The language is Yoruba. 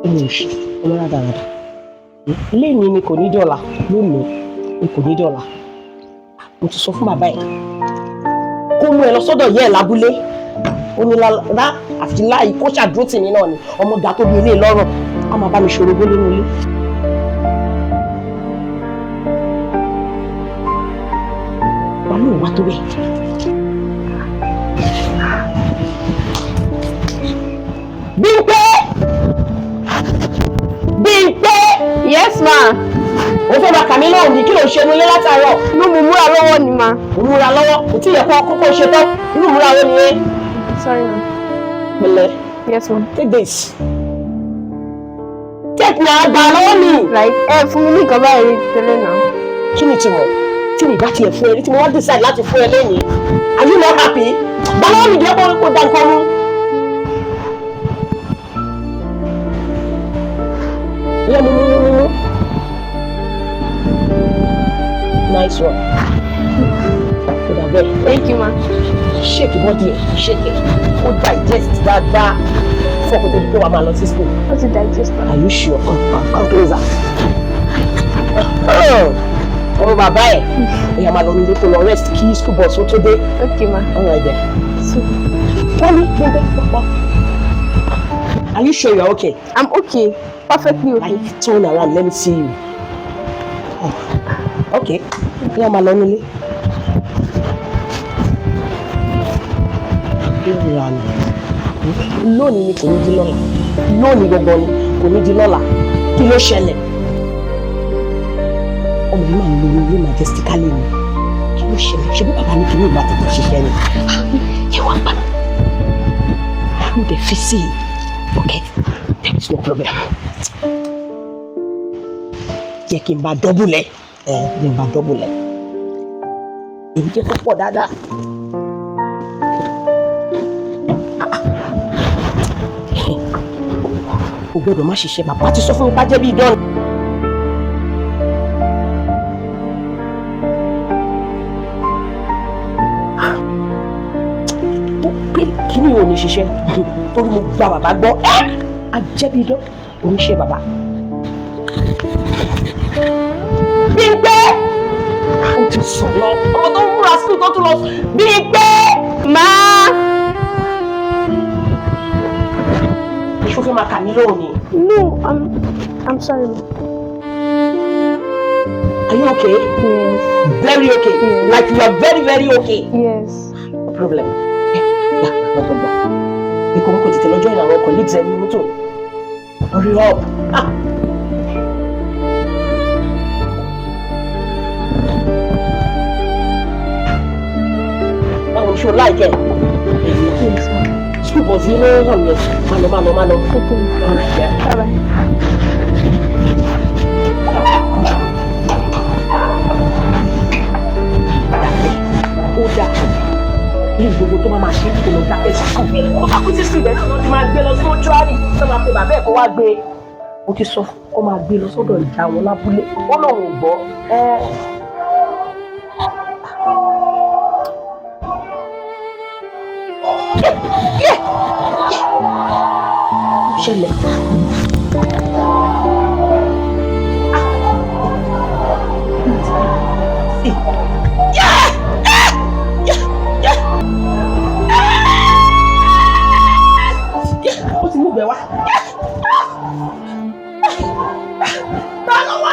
Ọmọ òṣì, ọmọ rádaràdà. Léèní ni kò ní dọ̀la, lónìí ni kò ní dọ̀la. Mo ti sọ fún bàbá ẹ̀ kó mú ẹ lọ sọ́dọ̀ ìyá ẹ̀ lábúlé. Ó ní rárá àfi láì kó ṣàdúró tì mí náà ni ọmọ ga tó bí ilé lọ́rùn á máa bá mi ṣorogún nínú ilé. Wà lóun wá tó bẹ́ẹ̀. Bímpé! Bímpé! Yes, ma. Ó fẹ́ máa kà mí lóhùn ní kí ló ń ṣe nílé látàárọ̀? Inú mo múra lọ́wọ́ ni ma. Mo múra lọ́wọ́, kò tí ì yẹ kó kókó ṣe tán. Inú múra wo nìyẹn? Sorry, ma. Pẹ̀lẹ́. Yes, ma. Take this. Take na gbà lọ́wọ́ mi. Like, ẹ fún mi ní nǹkan báyìí rí tẹ́lẹ̀ náà. Kí ni ìtumọ̀? Tí mi bá tiẹ̀ fún ẹ rí tí mo wá decide láti fún ẹ lẹ́yìn. Are you not happy? Gbà lọ́wọ́ mi jẹ́ kó dá nǹkan mú. Ìyá mi mú mú mú mú. Nice one. Kò dà bẹ́ẹ̀. Thank you, ma. Shake body ẹ̀, shake it. Ó digest dáadáa. Fún ọkọ̀ tó di pé wàá máa lọ sí school. Ó ti digest ma. Are you sure? Come, come, come closer. Ọmọ bàbá ẹ̀, ẹ̀yà máa lọ nílé kó lọ rest kí school bus ó tó dé. Okay, ma. All right then. So, Wọ́n ní kí n bẹ́ pọ́pọ́. Are you sure you're okay? I'm okay. Perfectly okay. Like, turn around, let me see you. Oh, okay. Ẹ̀yà máa lọ nílé. Lónìí ni kò ní di lọ́la. Lónìí gangan ni kò ní di lọ́la. Kí ló ṣẹlẹ̀? Ọmọ yìí máa ń lo ilé majestically ni. Kí ló ṣẹlẹ̀? Ṣé bí bàbá mi kì í ní ìgbà tètè ṣiṣẹ́ ni? Ẹ wá gbà mí. Mo dẹ̀ fi sí i. Okay, there is no problem. Jẹ́ kí n bá dọ́bùlẹ̀. Ẹ jẹ́ n bá dọ́bùlẹ̀. Èyí jẹ́ kó pọ̀ dáadáa. O gbọ́dọ̀ má ṣiṣẹ́, bàbá ti sọ fún mi bá jẹ́ bí idán. Ó pé kíní ò ní ṣiṣẹ́ torí mo gba bàbá gbọ́ ẹ́ á jẹ́ bí idán oníṣẹ́ bàbá. Bímpé! Ó ti sùn lọ, ọmọ tó ń múra sí tó tún lọ. Bímpé! Ma. Ṣó fẹ́ máa kà mí lóhùn ni? No, I'm sorry, ma. Are you okay? Yes. Very okay. Yes. Like you are very very okay. Yes. No problem. Gbà gbà gbà gbà. Ikọ̀ wọn kò tètè lọ́jọ́ ìrìn àwọn colleagues ẹ̀ ní mọ́tò. Hurry up. Ah. Báwo ni ṣé o like ẹ̀? Yes, ma. School bus yìí ló hàn yẹn. Má lọ, má lọ, má lọ. Okay, ma. All right, yeah. Bye bye. Ó dáa ní gbogbo tó máa máa ṣe kó lọ dákẹ́ sí sùn ó bá kú sí sùn ibẹ̀ náà ló ti máa gbé lọ sí mọ́ṣúárì tó máa pe bàbá ẹ̀ kó wá gbé e. Mo ti sọ kó máa gbé lọ sọ́dọ̀ ìyá wọn lábúlé, ó lóun ò gbọ́. Ṣẹlẹ̀. Ó ti mú ìgbẹ́ wá. Ta ló wà?